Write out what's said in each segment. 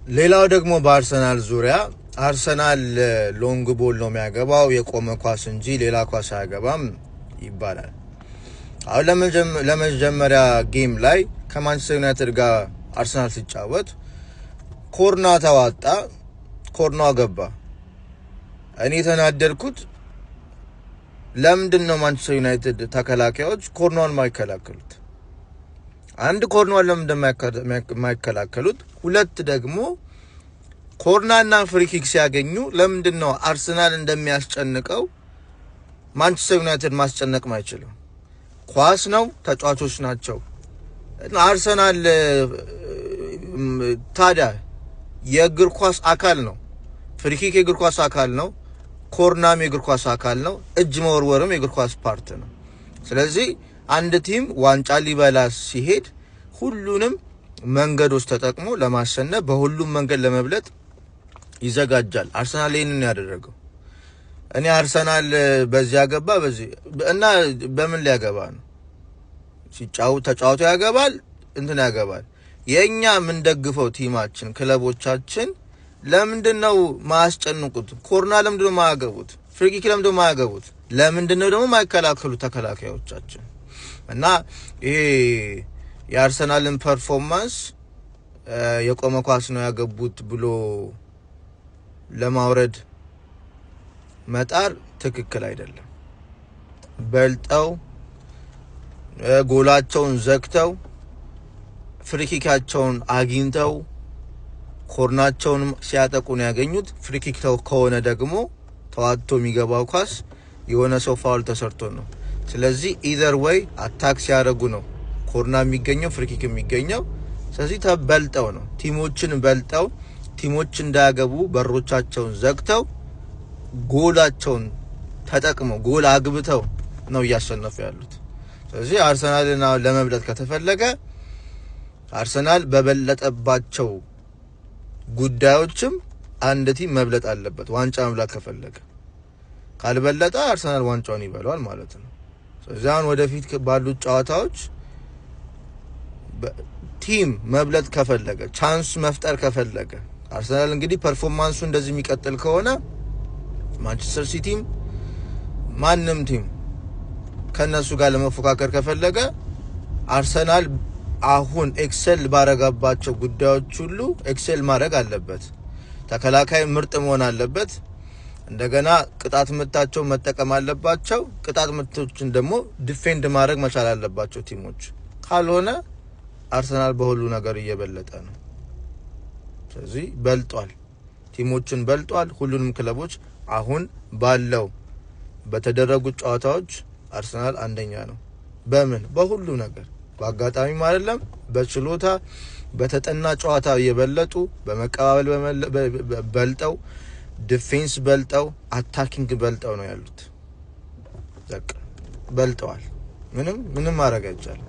ሌላው ደግሞ በአርሰናል ዙሪያ አርሰናል long ball ነው የሚያገባው፣ የቆመ ኳስ እንጂ ሌላ ኳስ አያገባም ይባላል። አሁን ለመጀመሪያ game ላይ ከማንቸስተር ዩናይትድ ጋር አርሰናል ሲጫወት ኮርና ተዋጣ፣ ኮርና ገባ። እኔ የተናደድኩት ለምንድን ነው ማንቸስተር ዩናይትድ ተከላካዮች ኮርናውን የማይከላከሉት? አንድ፣ ኮርናውን ለምንድን የማይከላከሉት? ሁለት ደግሞ ኮርናና free kick ሲያገኙ ለምንድን ነው አርሰናል እንደሚያስጨንቀው ማንቸስተር ዩናይትድ ማስጨነቅ ማይችለው? ኳስ ነው፣ ተጫዋቾች ናቸው። እና አርሰናል ታዲያ የእግር ኳስ አካል ነው። Free kick የእግር ኳስ አካል ነው። ኮርናም የእግር ኳስ አካል ነው። እጅ መወርወርም የእግር ኳስ part ነው። ስለዚህ አንድ team ዋንጫ ሊበላ ሲሄድ ሁሉንም መንገዶች ተጠቅሞ ለማሸነፍ፣ በሁሉም መንገድ ለመብለጥ ይዘጋጃል። አርሰናል ይህንን ያደረገው። እኔ አርሰናል በዚህ ያገባ በዚህ እና በምን ሊያገባ ነው? ሲጫወት ተጫውቶ ያገባል፣ እንትን ያገባል። የእኛ የምንደግፈው team ኣችን፣ ክለቦቻችን ለምንድን ነው ማያስጨንቁት? ኮርና ለምንድን ነው ማያገቡት? Free kick ለምንድን ነው ማያገቡት? ለምንድን ነው ደግሞ ማይከላከሉ ተከላካዮቻችን? እና ይሄ የአርሰናልን performance የቆመ ኳስ ነው ያገቡት ብሎ ለማውረድ መጣር ትክክል አይደለም። በልጠው፣ ጎላቸውን ዘግተው፣ free kick ኣቸውን አግኝተው፣ ኮርናቸውን ሲያጠቁ ነው ያገኙት። Free kick ከሆነ ደግሞ ተዋጥቶ የሚገባው ኳስ የሆነ ሰው foul ተሰርቶ ነው። ስለዚህ either way attack ሲያደርጉ ነው ኮርና የሚገኘው፣ free kick የሚገኘው። ስለዚህ ተበልጠው ነው፣ team ኦችን በልጠው፣ team ኦች እንዳያገቡ በሮቻቸውን ዘግተው፣ ጎላቸውን ተጠቅመው፣ ጎል አግብተው ነው እያሸነፉ ያሉት። ስለዚህ አርሰናልን ለመብለጥ ከተፈለገ አርሰናል በበለጠባቸው ጉዳዮችም አንድ team መብለጥ አለበት ዋንጫ መብላት ከፈለገ። ካልበለጠ አርሰናል ዋንጫውን ይበላዋል ማለት ነው። ስለዚህ አሁን ወደፊት ባሉት ጨዋታዎች team መብለጥ ከፈለገ፣ chance መፍጠር ከፈለገ፣ አርሰናል እንግዲህ performance ኡ እንደዚህ የሚቀጥል ከሆነ ማንቸስተር ሲቲም ማንም team ከነሱ ጋር ለመፎካከር ከፈለገ አርሰናል አሁን excel ባረጋባቸው ጉዳዮች ሁሉ excel ማድረግ አለበት። ተከላካይ ምርጥ መሆን አለበት። እንደገና ቅጣት ምታቸው መጠቀም አለባቸው። ቅጣት ምቶችን ደግሞ defend ማድረግ መቻል አለባቸው team ኦች። ካልሆነ አርሰናል በሁሉ ነገር እየበለጠ ነው። ስለዚህ በልጧል፣ team ኦችን በልጧል። ሁሉንም ክለቦች አሁን ባለው በተደረጉት ጨዋታዎች አርሰናል አንደኛ ነው። በምን? በሁሉ ነገር፣ በአጋጣሚም አይደለም፣ በችሎታ፣ በተጠና ጨዋታ እየበለጡ፣ በመቀባበል በልጠው፣ defense በልጠው፣ attacking በልጠው ነው ያሉት። በቃ በልጠዋል። ምንም ምንም ማድረግ አይቻልም።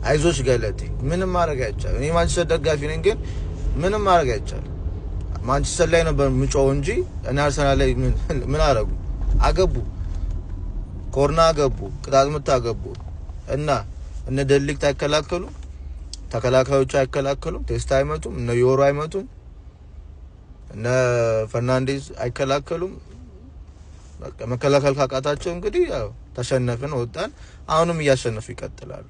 አይዞሽ ገለቴ፣ ምንም ማድረግ አይቻልም። እኔ ማንቸስተር ደጋፊ ነኝ፣ ግን ምንም ማድረግ አይቻልም። ማንቸስተር ላይ ነበር ምጮው እንጂ እኔ አርሰናል ላይ ምን አረጉ? አገቡ፣ ኮርና አገቡ፣ ቅጣት ምት አገቡ እና እነ ደሊክት አይከላከሉም፣ ተከላካዮቹ አይከላከሉም፣ ቴስታ አይመቱም፣ እነ ዮሮ አይመቱም፣ እነ ፈርናንዴዝ አይከላከሉም። በቃ መከላከል ካቃታቸው እንግዲህ ያው ተሸነፍን፣ ወጣን። አሁንም እያሸነፉ ይቀጥላሉ።